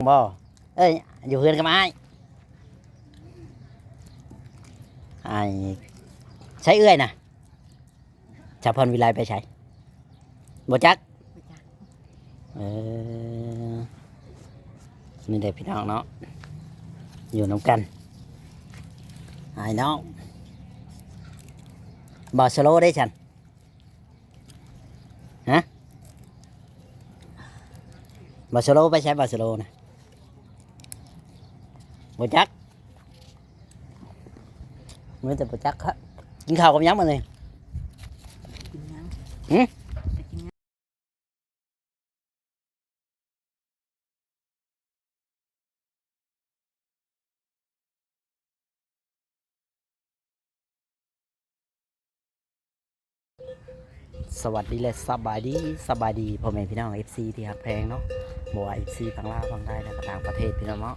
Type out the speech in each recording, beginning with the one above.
ບໍ່? ເອີຍ ຢູ່ເຮືອນກັບອ້າຍ. ອ້າຍ ໃສເອື້ອຍນະ? ສາວພອນວິໄລໄປໃສ? ບໍ່ຈັກ? ບໍ່ຈັກ. ເອີ ນີ້ແຫຼະພີ່ນ້ອງເນາະ ຢູ່ນຳກັນ ອ້າຍນ້ອງ. ບ່າວສະໂລເດ້ຊັ້ນ? ຮະ? ບ່າວສະໂລໄປໃສ? ບ່າວສະໂລນະ ບໍ່ຈັກ. ມີແຕ່ບໍ່ຈັກ ກິນເຂົ້າກັບຫຍັງມື້ນີ້? ກິນຫຍັງ? ຫື? ສະຫວັດດີ ແລະ ສະບາຍດີ ສະບາຍດີພໍ່ແມ່ພີ່ນ້ອງ ເອັຟຊີ ທີ່ຮັກແພງເນາະ ບໍ່ວ່າ ເອັຟຊີ ຝັ່ງລາວ ຝັ່ງໄທ ແລະ ກໍຕ່າງປະເທດ ພີ່ນ້ອງເນາະ.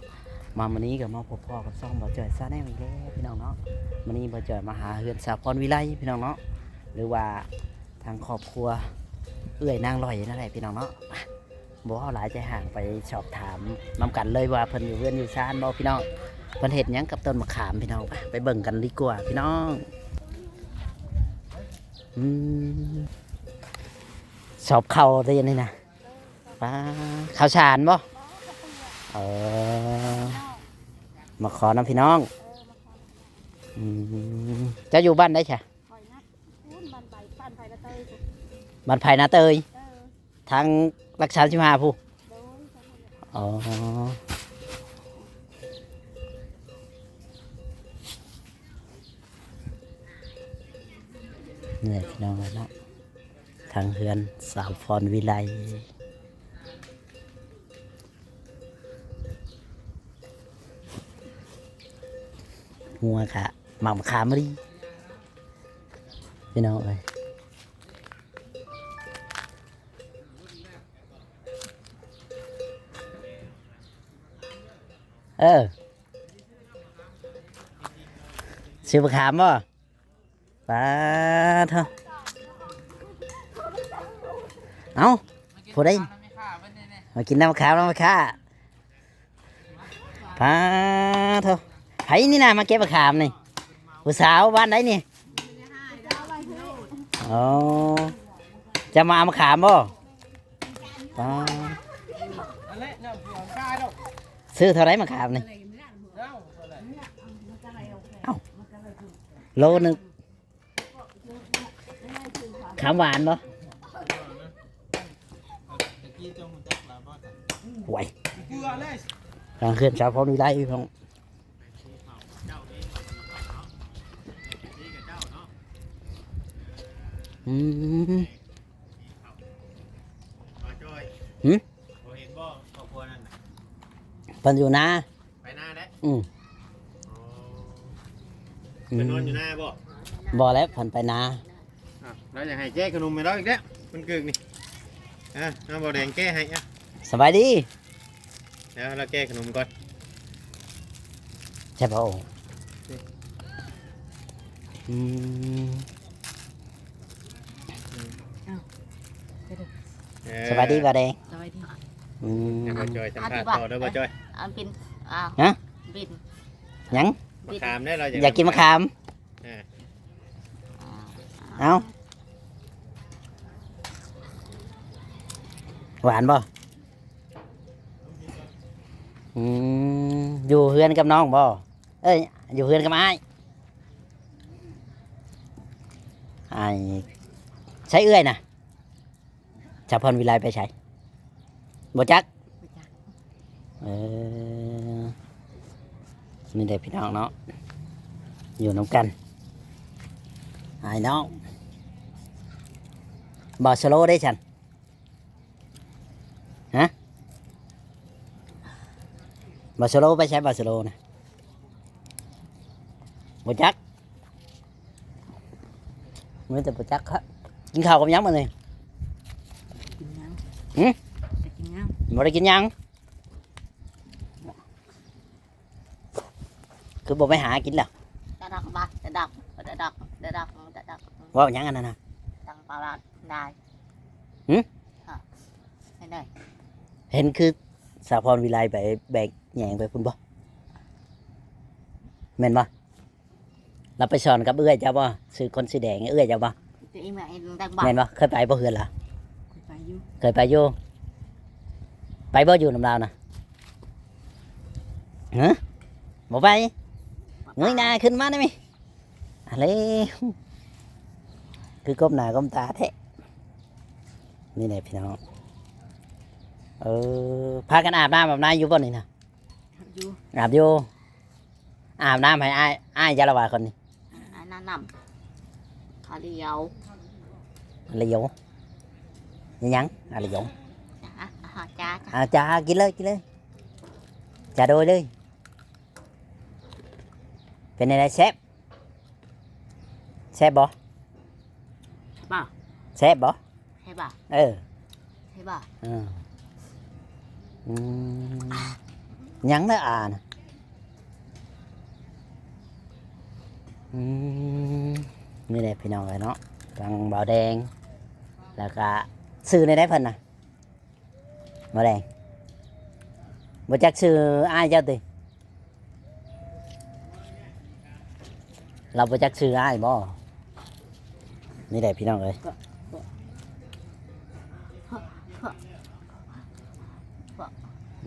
ມາມື້ນີ້ກໍມາພົບພໍ້ກັບຊ່ອງບ່າວຈ່ອຍ Channel ອີກແລ້ວ ພີ່ນ້ອງເນາະ. ມື້ນີ້ບ່າວຈ່ອຍມາຫາເຮືອນສາວພອນວິໄລ ພີ່ນ້ອງເນາະ ຫຼືວ່າທາງຄອບຄົວເອື້ອຍນາງລອຍນັ້ນແຫຼະ ພີ່ນ້ອງເນາະ. ບໍ່ເວົ້າຫຼາຍໃຈຫ່າງ ໄປສອບຖາມນຳກັນເລີຍວ່າເພິ່ນຢູ່ເຮືອນຢູ່ຊານບໍ່ ພີ່ນ້ອງ. ເພິ່ນເຮັດຫຍັງກັບຕົ້ນມະຂາມ ພີ່ນ້ອງ? ໄປ ໄປເບິ່ງກັນດີກວ່າ ພີ່ນ້ອງ. ອືມ ສອບເຂົ້າເດ້ນີ້ນະ. ປ້າ ເຂົ້າສານບໍ່? ເອີ ມາຂໍນຳພີ່ນ້ອງ. ອືມ ເຈົ້າຢູ່ບ້ານໃດຊະ? ຂ້ອຍນະ ພຸ້ນ ບ້ານໄປ ບ້ານໄຜ່ນາເຕີຍພຸ້ນ. ບ້ານໄຜ່ນາເຕີຍ? ເອີ ທາງຫຼັກສາມສິບຫ້າພຸ້ນ? ໂດຍ. ອໍ ນີ້ແຫຼະພີ່ນ້ອງເນາະ ທາງເຮືອນສາວພອນວິໄລ. ງົວກະໝາກມະຂາມມະລີ ພີ່ນ້ອງເອີຍ. ເອີ ຊື້ມະຂາມບໍ່? ປາໂທ ເອົ້າ ຜູ້ໃດ ມາກິນນ້ຳມະຂາມນຳແມ່ຄ້າ. ປາໂທ ໃຜນີ້ນະມາເກັບມະຂາມນີ້? ຜູ້ສາວບ້ານໃດນີ້? ອໍ ຈະມາເອົາມະຂາມບໍ່? ປາ ຊື້ເທົ່າໃດມະຂາມນີ້? ເອົ້າ ໂລໜຶ່ງ. ຂາມຫວານບໍ່? ໂອ້ຍ ທາງເຮືອນສາວພອນວິໄລພີ່ນ້ອງ. ອືມ ຫື? ບໍ່ເຫັນບໍ່ ຄອບຄົວນັ້ນນະ? ເພິ່ນຢູ່ນາ. ໄປນາແຫຼະ? ອືມ ເພິ່ນນອນຢູ່ນາບໍ່? ບໍ່ແລ້ວ ເພິ່ນໄປນາ. ອ້າວ ລາວຢາກໃຫ້ແກະຂະໜົມໃຫ້ລາວອີກແລ້ວ ມັນກຶກນີ້. ອ່າ ເອົາ ບ່າວແດງແກະໃຫ້. ອ່າ ສະບາຍດີ. ດຽວລາວແກະຂະໜົມກ່ອນ. ແຊບບໍ່? ອືມ ເອີ ສະບາຍດີບ່າວແດງ. ສະບາຍດີ. ອືມ ໃຫ້ບ່າວຈ່ອຍສຳພາດຕໍ່ເດີບ່າວຈ່ອຍ. ອັນເປັນ ອ້າວ ຮະ? ເປັນຫຍັງ? ມະຂາມເດີ ລາວຢາກ ຢາກກິນມະຂາມ. ເອີ ເອົ້າ ຫວານບໍ່? ອືມ ຢູ່ເຮືອນກັບນ້ອງບໍ່? ເອີຍ ຢູ່ເຮືອນກັບອ້າຍ. ອ້າຍ ໃສເອື້ອຍນະ? ສາວພອນວິໄລໄປໃສ? ບໍ່ຈັກ? ບໍ່ຈັກ. ເອີ ນີ້ແຫຼະພີ່ນ້ອງເນາະ ຢູ່ນຳກັນ ອ້າຍນ້ອງ. ບ່າວສະໂລເດ້ຊັ້ນ? ຮະ? ບ່າວສະໂລໄປໃສ? ບ່າວສະໂລນະ ບໍ່ຈັກ. ມີແຕ່ບໍ່ຈັກ. ກິນເຂົ້າກັບຫຍັງມື້ນີ້? ກິນຫຍັງ? ຫື? ຈະກິນຫຍັງ? ບໍ່ໄດ້ກິນຫຍັງ. ຄືບໍ່ໄປຫາກິນລະ? ຕະດັກບາດ ຕະດັກ ຕະດັກ ຕະດັກ ຕະດັກ. ເວົ້າຫຍັງອັນນັ້ນນະ? ຕັງປາລາດໄດ້. ຫື? ຮະ? ເຫັນໄດ້. ເຫັນຄື ສາວພອນວິໄລໄປແບກແຍງໄປພຸ້ນບໍ່? ແມ່ນບໍ່? ລາວໄປສອນກັບເອື້ອຍເຈົ້າບໍ່? ຊື່ຄົນສີແດງເອື້ອຍເຈົ້າບໍ່? ແມ່ນບໍ່? ເຄີຍໄປບໍ່ເຮືອນລາວ? ເຄີຍໄປຢູ່ ເຄີຍໄປຢູ່. ໄປບໍ່ ຢູ່ນຳລາວນະ? ຮະ? ບໍ່ໄປ? ເງີຍໜ້າຂຶ້ນມາໄດ້ໄໝ? ອາເລ ຄືກົ້ມໜ້າກົ້ມຕາແທ້. ນີ້ແຫຼະພີ່ນ້ອງ ເອີ ພາກັນອາບນ້ຳອາບໃນຢູ່ບໍ່ນີ້ນະ? ອາບຢູ່ ອາບຢູ່. ອາບນ້ຳໃຫ້ອ້າຍ ອ້າຍຈະລະວ່າຄົນນີ້ ອາບນ້ຳ ອາລະຢອງ ອາລະຢອງ ອີຫຍັງ ອາລະຢອງ? ຈ້າ ອ່າ ຈ້າ ອ່າ ຈ້າ ກິນເລີຍ ກິນເລີຍ ຈ້າ ໂດຍເລີຍ. ເປັນແນວໃດ ແຊບ? ແຊບບໍ່? ແຊບບໍ່? ແຊບບໍ່? ແຊບບໍ່? ເອີ ແຊບບໍ່? ເອີ ອືມ ຫຍັງເດີອານະ? ອືມ ນີ້ແຫຼະພີ່ນ້ອງເອີຍເນາະ ທາງບ່າວແດງ ແລ້ວກະຊື່ແນວໃດເພິ່ນນະ? ບໍ່ໄດ້ ບໍ່ຈັກຊື່ອ້າຍເຈົ້າຕິ? ລາວບໍ່ຈັກຊື່ອ້າຍບໍ່? ນີ້ແຫຼະພີ່ນ້ອງເອີຍ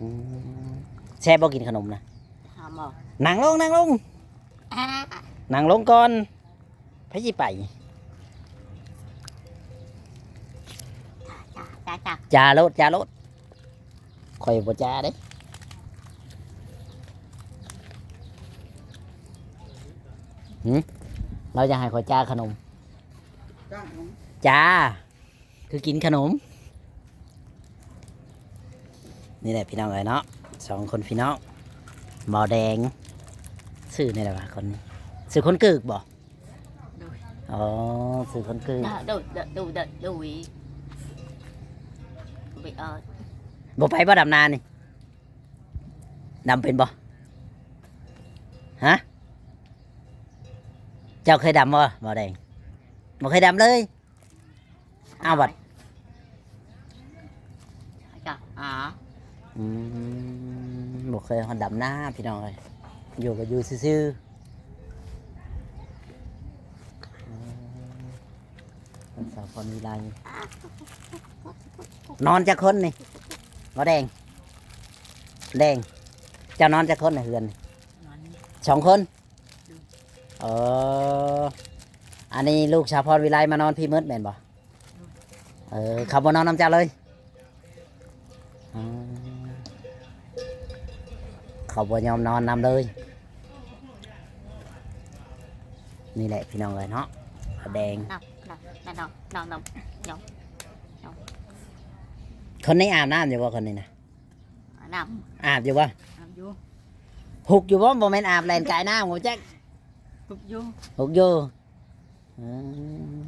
ອືມ ແຊບບໍ່ກິນຂະໜົມນະ? ຖາມບໍ່? ນັ່ງລົງ ນັ່ງລົງ ອ່າ ນັ່ງລົງກ່ອນ. ໃຜຊິໄປ? ຈ້າ ຈ້າ ຈ້າ ຈ້າໂລດ ຈ້າໂລດ ຂ້ອຍບໍ່ຈ້າເດ້. ຫື? ລາວຢາກໃຫ້ຂ້ອຍຈ້າຂະໜົມ ຈ້າຂະໜົມ ຈ້າ ຄືກິນຂະໜົມ. ນີ້ແຫຼະພີ່ນ້ອງເອີຍເນາະ ສອງຄົນພີ່ນ້ອງ ບ່າວແດງ ຊື່ແນວໃດວະ ຄົນນີ້ ຊື່ຄົນກຶກບໍ່? ໂດຍ ອໍ ຊື່ຄົນກຶກ ໂດຍ ໂດຍ ໂດຍ ໂດຍ ບໍ່ໄປບໍ່ດຳນານີ້? ດຳເປັນບໍ່? ຮະ? ເຈົ້າເຄີຍດຳບໍ່ ບ່າວແດງ? ບໍ່ເຄີຍດຳເລີຍ. ອ້າວ ບັດ ຈ້າ ອາ ອືມ ບໍ່ເຄີຍຮອດດຳນາພີ່ນ້ອງເອີຍ ຢູ່ກໍຢູ່ຊື່ໆ. ອືມ ເປັນສາວພອນວິໄລ ນອນຈັກຄົນນີ້ ບໍ່ແດງ? ແດງ ເຈົ້ານອນຈັກຄົນໃນເຮືອນ? ນອນ ສອງຄົນ. ເອີ ອັນນີ້ລູກສາວພອນວິໄລມານອນພີ້ໝົດແມ່ນບໍ່? ເອີ ເຂົາບໍ່ນອນນຳເຈົ້າເລີຍ? ອືມ ເຂົາບໍ່ຍອມນອນນຳເລີຍ. ນີ້ແຫຼະພີ່ນ້ອງເອີຍເນາະ ຜາແດງ ຄົນນີ້ອາບນ້ຳຢູ່ບໍ່ ຄົນນີ້ນະ? ອາບນ້ຳ ອາບຢູ່ບໍ່? ອາບຢູ່ ຮຸກຢູ່ບໍ່? ບໍ່ແມ່ນອາບແລ່ນກາຍນ້ຳບໍ່ຈັກ ຮຸກຢູ່ ຮຸກຢູ່. ອືມ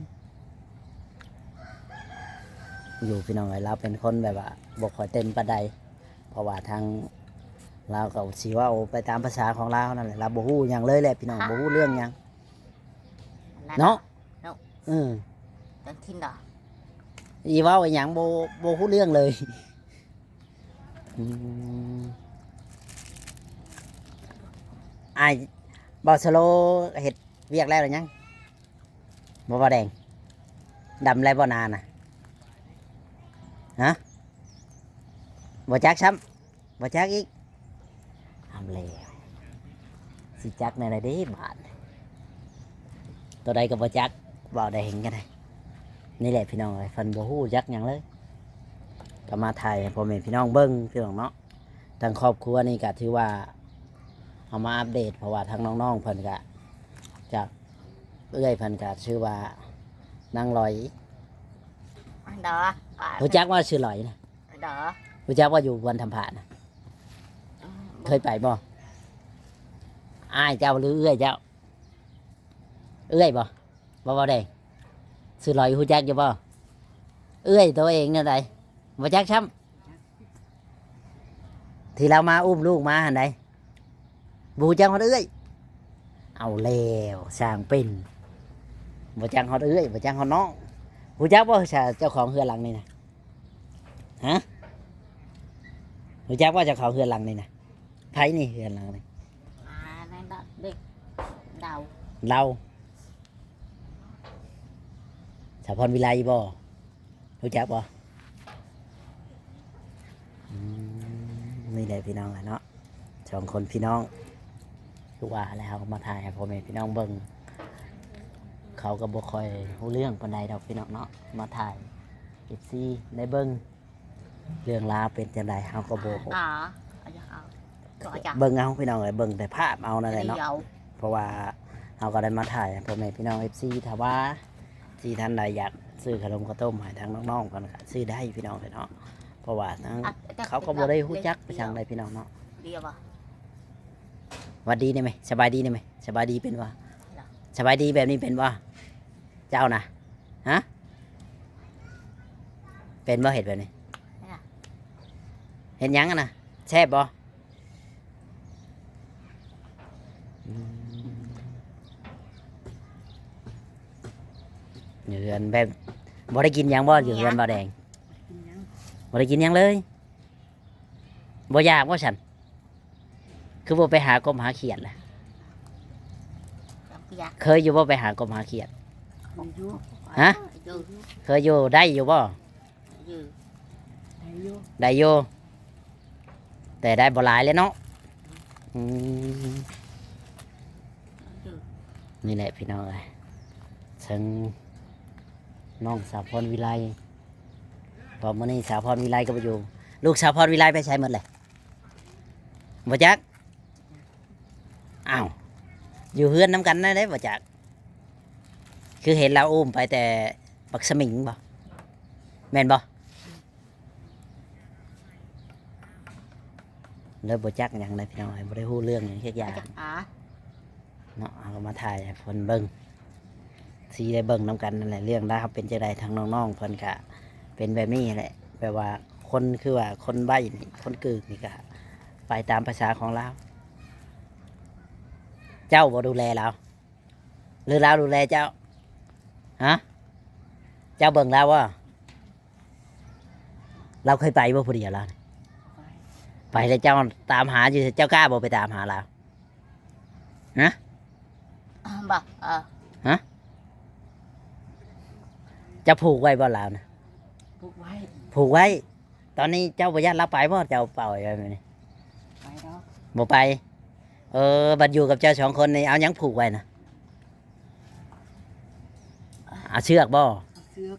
ຢູ່ພີ່ນ້ອງເອີຍ ລາວເປັນຄົນແບບວ່າບໍ່ຄ່ອຍເຕັມປານໃດ ເພາະວ່າທາງລາວກໍຊິເວົ້າໄປຕາມພາສາຂອງລາວນັ້ນແຫຼະ ລາວບໍ່ຮູ້ຫຍັງເລີຍແຫຼະພີ່ນ້ອງ ບໍ່ຮູ້ເລື່ອງຫຍັງເນາະ. ເອີ ອີເວົ້າອີຫຍັງບໍ່ ບໍ່ຮູ້ເລື່ອງເລີຍ. ອືມ ອ້າຍ ບ່າວສະໂລເຮັດວຽກແລ້ວຫຼືຍັງ? ບໍ່ ບ່າວແດງ ດຳແລ້ວບໍ່ນານະ? ຮະ? ບໍ່ຈັກຊ້ຳ ບໍ່ຈັກອີກ. ເອົາແລ້ວ ຊິຈັກແນວໃດເດ້ບາດ ໂຕໃດກໍບໍ່ຈັກ ເວົ້າໄດ້ເຫັນກັນໄດ. ນີ້ແຫຼະພີ່ນ້ອງເອີຍ ເພິ່ນບໍ່ຮູ້ຈັກຫຍັງເລີຍ ກໍມາຖ່າຍໃຫ້ພໍ່ແມ່ພີ່ນ້ອງເບິ່ງພີ່ນ້ອງເນາະ. ທາງຄອບຄົວນີ້ກໍຖືວ່າເອົາມາອັບເດດ ເພາະວ່າທາງນ້ອງໆເພິ່ນກໍຈາກ ເອື້ອຍເພິ່ນກໍຊື່ວ່ານາງຫຼອຍ ດອ ຮູ້ຈັກວ່າຊື່ຫຼອຍນະ? ດອ ຮູ້ຈັກວ່າຢູ່ເຮືອນທຳພານນະ? ເຄີຍໄປບໍ່? ອ້າຍເຈົ້າຫຼືເອື້ອຍເຈົ້າ? ເອື້ອຍບໍ່? ບໍ່ ບໍ່ໄດ້ ຊື່ຫຼອຍ ຮູ້ຈັກຢູ່ບໍ່? ເອື້ອຍໂຕເອງແນວໃດ? ບໍ່ຈັກຊ້ຳ ທີ່ລາວມາອຸ້ມລູກມາຫັ້ນໃດ ບໍ່ຮູ້ຈັກຮອດເອື້ອຍ. ເອົາແລ້ວ ຊ່າງເປັນ ບໍ່ຈັກຮອດເອື້ອຍ ບໍ່ຈັກຮອດນ້ອງ. ຮູ້ຈັກບໍ່ ເຈົ້າຂອງເຮືອນຫຼັງນີ້ນະ? ຮະ? ຮູ້ຈັກບໍ່ ເຈົ້າຂອງເຮືອນຫຼັງນີ້ນະ? ໃຜນີ້ເຮືອນຫຼັງນີ້? ອ່າ ນັ້ນດອກເດັກ ເຮົາ ເຮົາ ສາວພອນວິໄລບໍ່? ຮູ້ຈັກບໍ່? ອືມ ນີ້ແຫຼະພີ່ນ້ອງເນາະ ສອງຄົນພີ່ນ້ອງ ຄືວ່າແລ້ວ ເຮົາກໍມາຖ່າຍໃຫ້ພໍ່ແມ່ພີ່ນ້ອງເບິ່ງ ເຂົາກໍບໍ່ຄ່ອຍຮູ້ເລື່ອງປານໃດດອກພີ່ນ້ອງເນາະ ມາຖ່າຍໃຫ້ເອັຟຊີໄດ້ເບິ່ງ ເລື່ອງລາວເປັນຈັ່ງໃດເຮົາກໍບໍ່ຮູ້ ເບິ່ງເອົາພີ່ນ້ອງເອີຍ ເບິ່ງແຕ່ພາບເອົານັ້ນແຫຼະເນາະ ເພາະວ່າເຮົາກໍໄດ້ມາຖ່າຍໃຫ້ພໍ່ແມ່ພີ່ນ້ອງເອັຟຊີ ຖ້າວ່າເອັຟຊີທ່ານໃດຢາກຊື້ຂະໜົມເຂົ້າຕົ້ມໃຫ້ທາງນ້ອງໆເພິ່ນກໍຊື້ໄດ້ພີ່ນ້ອງເອີຍເນາະ ເພາະວ່າທາງ ເຂົາກໍບໍ່ໄດ້ຮູ້ຈັກໄປທາງໃດພີ່ນ້ອງເນາະ ຫວັດດີໄດ້ໄໝ? ສະບາຍດີໄດ້ໄໝ? ສະບາຍດີເປັນບໍ່? ສະບາຍດີແບບນີ້ເປັນບໍ່? ເຈົ້ານະ ຮະ ເປັນບໍ່ ເຮັດແບບນີ້? ເຮັດຫຍັງຫັ້ນນະ? ແຊບບໍ່? ອືມ ຢູ່ເຮືອນແບບ ບໍ່ໄດ້ກິນຫຍັງບໍ່? ຢູ່ເຮືອນບ່າວແດງ ບໍ່ໄດ້ກິນຫຍັງເລີຍ ບໍ່ຢາກບໍ່ຊັ້ນ? ຄືບໍ່ໄປຫາກົບຫາຂຽດລະ? ເຄີຍຢູ່ບໍ່ໄປຫາກົບຫາຂຽດ? ເຄີຍຢູ່ ຮະ? ເຄີຍຢູ່ ໄດ້ຢູ່ບໍ່? ໄດ້ຢູ່ ໄດ້ຢູ່ ແຕ່ໄດ້ບໍ່ຫຼາຍແຫຼະເນາະ ອືມ ນີ້ແຫຼະພີ່ນ້ອງເອີຍ ເຊິ່ງນ້ອງສາວພອນວິໄລ ເພາະມື້ນີ້ສາວພອນວິໄລກໍບໍ່ຢູ່ ລູກສາວພອນວິໄລໄປໃສໝົດແຫຼະ? ບໍ່ຈັກ ອ້າວ ຢູ່ເຮືອນນຳກັນນັ້ນເດ້ ບໍ່ຈັກ ຄືເຫັນລາວອຸ້ມໄປແຕ່ບັກສະໝິງບໍ່ ແມ່ນບໍ່? ເລີຍບໍ່ຈັກຫຍັງເລີຍພີ່ນ້ອງເອີຍ ບໍ່ໄດ້ຮູ້ເລື່ອງຫຍັງຈັກຢ່າງ ບໍ່ຈັກ ອ່າ ເນາະ ເຮົາກໍມາຖ່າຍໃຫ້ເພິ່ນເບິ່ງ ຊິໄດ້ເບິ່ງນຳກັນນັ້ນແຫຼະ ເລື່ອງລາວເຮົາເປັນຈັ່ງໃດ ທາງນ້ອງໆເພິ່ນກະເປັນແບບນີ້ແຫຼະ ແບບວ່າຄົນ ຄືວ່າຄົນໃບ້ນີ້ ຄົນກຶກນີ້ກະໄປຕາມພາສາຂອງລາວ ເຈົ້າບໍ່ດູແລລາວ ຫຼືລາວດູແລເຈົ້າ? ຮະ ເຈົ້າເບິ່ງລາວບໍ່? ລາວເຄີຍໄປບໍ່ຜູ້ດຽວລາວ? ໄປ ໄປແລ້ວເຈົ້າຕາມຫາຢູ່ ເຈົ້າກ້າບໍ່ໄປຕາມຫາລາວ? ຮະ ບໍ່ ເອີ ຮະ ເຈົ້າຜູກໄວ້ບໍ່ລາວນະ? ຜູກໄວ້ ຜູກໄວ້ ຕອນນີ້ເຈົ້າບໍ່ຢ້ານລາວໄປບໍ່? ເຈົ້າປ່ອຍໄວ້ແບບນີ້ ໄປດອກ ບໍ່ໄປ ເອີ ບັດຢູ່ກັບເຈົ້າສອງຄົນນີ້ ເອົາຫຍັງຜູກໄວ້ນະ? ເອົາເຊືອກບໍ່? ເອົາເຊືອກ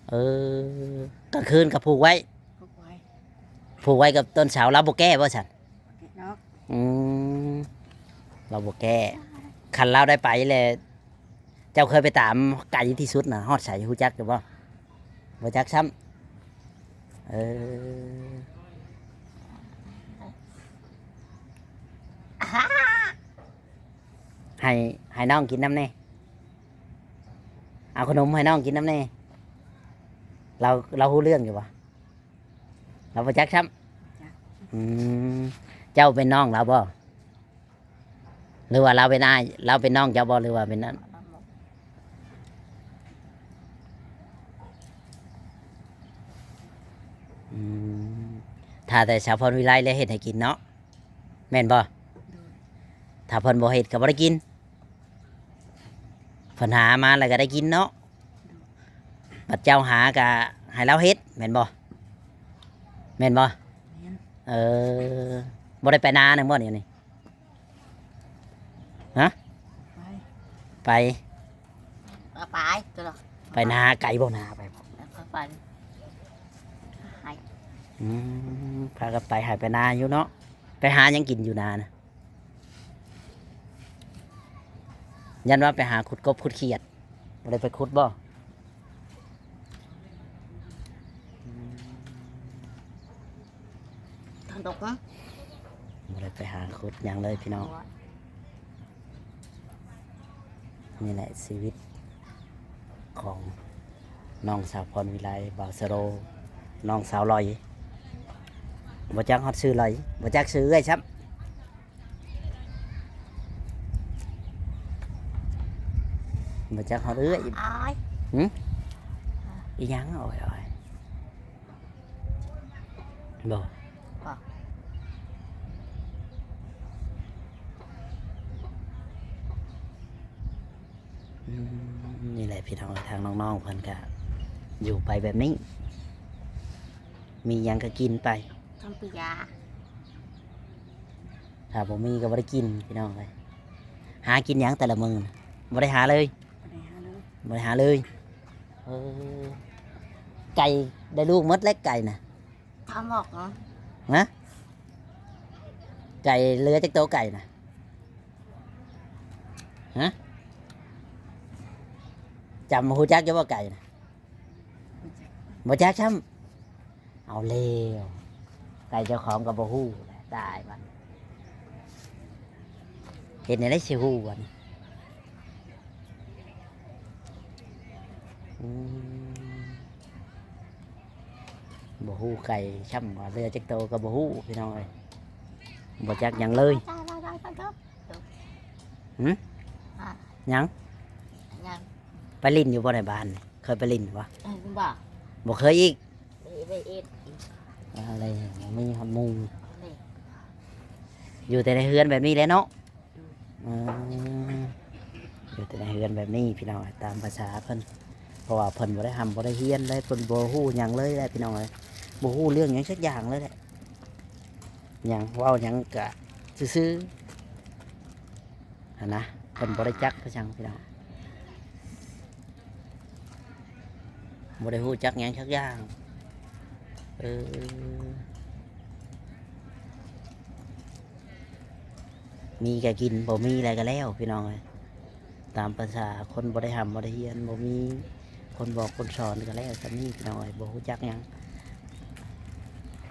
ເອີ ກາງຄືນກໍຜູກໄວ້ ຜູກໄວ້ ຜູກໄວ້ກັບຕົ້ນເສົາ ລາວບໍ່ແກ້ບໍ່ຊັ້ນ? ບໍ່ແກ້ດອກ ອືມ ລາວບໍ່ແກ້ ຄັນລາວໄດ້ໄປແລ້ວ ເຈົ້າເຄີຍໄປຕາມໄກທີ່ສຸດນະ ຮອດໃສ ຮູ້ຈັກຢູ່ບໍ່? ບໍ່ຈັກຊ້ຳ ເອີ ໃຫ້ ໃຫ້ນ້ອງກິນນຳແດ່ ເອົາຂະໜົມໃຫ້ນ້ອງກິນນຳແດ່ ລາວ ລາວຮູ້ເລື່ອງຢູ່ບໍ່? ລາວບໍ່ຈັກຊ້ຳ ອືມ ເຈົ້າເປັນນ້ອງລາວບໍ່? ຫຼືວ່າລາວເປັນອ້າຍ ລາວເປັນນ້ອງເຈົ້າບໍ່ ຫຼືວ່າເປັນນັ້ນ? ອືມ ຖ້າແຕ່ສາວພອນວິໄລແລ້ວເຮັດໃຫ້ກິນເນາະ ແມ່ນບໍ່? ໂດຍ ຖ້າເພິ່ນບໍ່ເຮັດກໍບໍ່ໄດ້ກິນ ເພິ່ນຫາມາແລ້ວກໍໄດ້ກິນເນາະ ໂດຍ ບັດເຈົ້າຫາກໍໃຫ້ລາວເຮັດ ແມ່ນບໍ່? ແມ່ນບໍ່? ແມ່ນ ເອີ ບໍ່ໄດ້ໄປນານຳບໍ່ດຽວນີ້? ຮະ ໄປ ໄປ ໄປ ໄປນາໄກບໍ່? ນາໄກບໍ່? ໄປ ໄປ ອືມ ພາກັນໄປໄຮ່ໄປນາຢູ່ເນາະ ໄປຫາຫຍັງກິນຢູ່ນານະ? ຢ້ານວ່າໄປຫາຂຸດກົບຂຸດຂຽດ ບໍ່ໄດ້ໄປຂຸດບໍ່? ຄັນຕົກນະ ບໍ່ໄດ້ໄປຫາຂຸດຫຍັງເລີຍພີ່ນ້ອງ. ນີ້ແຫຼະຊີວິດຂອງນ້ອງສາວພອນວິໄລ ບ່າວສະໂລ ນ້ອງສາວລອຍ ບໍ່ຈັກຮອດຊື່ລອຍ ບໍ່ຈັກຊື່ເອື້ອຍຊ້ຳ ບໍ່ຈັກຮອດເອື້ອຍ. ອາຍ ຫຶ? ອີຫຍັງ? ໂອ້ຍ ໂອ້ຍ. ບໍ່ ບໍ່. ພີ່ນ້ອງເອີຍ ທາງນ້ອງໆເພິ່ນກະຢູ່ໄປແບບນີ້ ມີຫຍັງກະກິນໄປ ຄຳປະຍາ ຖ້າບໍ່ມີກະບໍ່ໄດ້ກິນພີ່ນ້ອງເອີຍ. ຫາກິນຫຍັງແຕ່ລະມື້ນະ? ບໍ່ໄດ້ຫາເລີຍ ບໍ່ໄດ້ຫາເລີຍ ບໍ່ໄດ້ຫາເລີຍ. ເອີ ໄກ່ໄດ້ລູກໝົດແລ້ວໄກ່ນະ ຖາມອອກເນາະ ຮະ? ໄກ່ເຫຼືອຈັກໂຕໄກ່ນະ? ຮະ? ຈຳ ຮູ້ຈັກຢູ່ບໍ່ໄກ່ນະ? ບໍ່ຈັກ ບໍ່ຈັກຊ້ຳ. ເອົາແລ້ວ ໄກ່ເຈົ້າຂອງກໍບໍ່ຮູ້ແຫຼະ ຕາຍບັດ ເຮັດແນວໃດຊິຮູ້ບັດນີ້? ອືມ ບໍ່ຮູ້ໄກ່ຊ້ຳວ່າເຫຼືອຈັກໂຕກໍບໍ່ຮູ້ພີ່ນ້ອງເອີຍ ບໍ່ຈັກຫຍັງເລີຍ. ຫຶ? ຫຍັງ? ຫຍັງ? ໄປຫຼິ້ນຢູ່ບໍ່ໃນບ້ານ? ເຄີຍໄປຫຼິ້ນບໍ່? ເອີ ບໍ່ ບໍ່ເຄີຍອີກ ໄປ ໄປເອັດ ເອົາແລ້ວ ບໍ່ມີຮອດໝູ່ ນີ້ ຢູ່ແຕ່ໃນເຮືອນແບບນີ້ແຫຼະເນາະ. ອືມ ອືມ ຢູ່ແຕ່ໃນເຮືອນແບບນີ້ພີ່ນ້ອງ ຕາມພາສາເພິ່ນ ເພາະວ່າເພິ່ນບໍ່ໄດ້ຮ່ຳບໍ່ໄດ້ຮຽນເລີຍ ເພິ່ນບໍ່ຮູ້ຫຍັງເລີຍແຫຼະພີ່ນ້ອງເອີຍ ບໍ່ຮູ້ເລື່ອງຫຍັງຈັກຢ່າງເລີຍແຫຼະ ຫຍັງ ເວົ້າຫຍັງກະຊື່ໆ ຫັ້ນນະ ເພິ່ນບໍ່ໄດ້ຈັກຄືຫຍັງພີ່ນ້ອງ ບໍ່ໄດ້ຮູ້ຈັກຫຍັງຈັກຢ່າງ. ເອີ ມີກະກິນ ບໍ່ມີແລ້ວກະແລ້ວພີ່ນ້ອງເອີຍ ຕາມພາສາຄົນບໍ່ໄດ້ຮ່ຳບໍ່ໄດ້ຮຽນ ບໍ່ມີຄົນບອກຄົນສອນກະແລ້ວສ່ຳນີ້ພີ່ນ້ອງເອີຍ ບໍ່ຮູ້ຈັກຫຍັງ.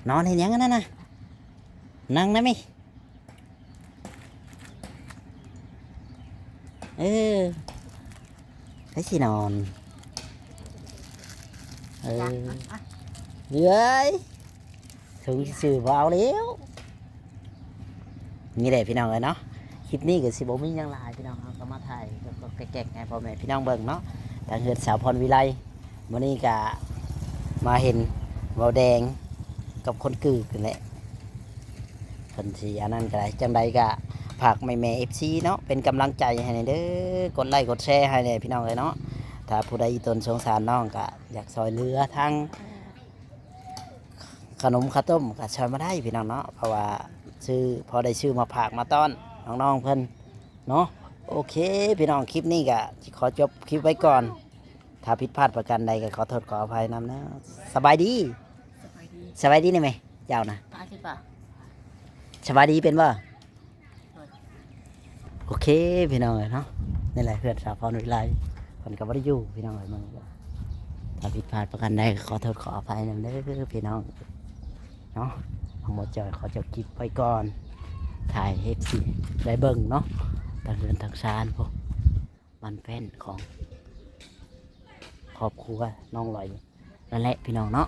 ນອນເຮັດຫຍັງອັນນັ້ນນະ? ນັ່ງນະແມ່. ເອີ ໃຜຊິນອນ? ເອີ ເອີຍ ຖົງຊື່ໆ ບໍ່ເອົາແລ້ວ. ນີ້ແຫຼະພີ່ນ້ອງເອີຍເນາະ ຄລິບນີ້ກໍຊິບໍ່ມີຫຍັງຫຼາຍພີ່ນ້ອງ ເຮົາກໍມາຖ່າຍແກກໆ ໃຫ້ພໍ່ແມ່ພີ່ນ້ອງເບິ່ງເນາະ ທາງເຮືອນສາວພອນວິໄລ. ມື້ນີ້ກະມາເຫັນເບົາແດງກັບຄົນກືກນີ້ແຫຼະ ເພິ່ນຊິອັນນັ້ນກະໄດ້ ຈັ່ງໃດກະຝາກແມ່ໆ ເອັຟຊີ ເນາະ ເປັນກຳລັງໃຈໃຫ້ແດ່ເດີ ກົດໄລ້ກົດແຊໃຫ້ແດ່ພີ່ນ້ອງເອີຍເນາະ. ຖ້າຜູ້ໃດອີ່ຕົນສົງສານນ້ອງກະຢາກຊ່ອຍເຫຼືອທາງຂະໜົມເຂົ້າຕົ້ມກະຊ່ອຍມາໄດ້ພີ່ນ້ອງເນາະ ເພາະວ່າຊື້ ພໍໄດ້ຊື້ມາຝາກມາຕ້ອນນ້ອງໆ ເພິ່ນເນາະ. ໂອເຄພີ່ນ້ອງ ຄລິບນີ້ກະຊິຂໍຈົບຄລິບໄວ້ກ່ອນ ຖ້າຜິດພາດປະການໃດກໍຂໍໂທດຂໍອະໄພນຳເດີ. ສະບາຍດີ. ສະບາຍດີ. ສະບາຍດີແດ່ແມ່ ເຈົ້ານະ. ສະບາຍດີເປັນບໍ່? ໂອເຄພີ່ນ້ອງເອີຍເນາະ ນີ້ແຫຼະເຮືອນສາວພອນວິໄລ ເພິ່ນກໍບໍ່ໄດ້ຢູ່ພີ່ນ້ອງເອີຍ. ຖ້າຜິດພາດປະການໃດກໍຂໍໂທດຂໍອະໄພນຳເດີພີ່ນ້ອງເນາະ. ທາງບ່າວຈອຍຂໍຈົບຄລິບໄວ້ກ່ອນ ຖ່າຍໃຫ້ເອັຟຊີ ໄດ້ເບິ່ງເນາະ ທາງເຮືອນທາງຊານພຸ້ນ ບ້ານແປ້ນຂອງຄອບຄົວນ້ອງລອຍນັ້ນແຫຼະພີ່ນ້ອງເນາະ.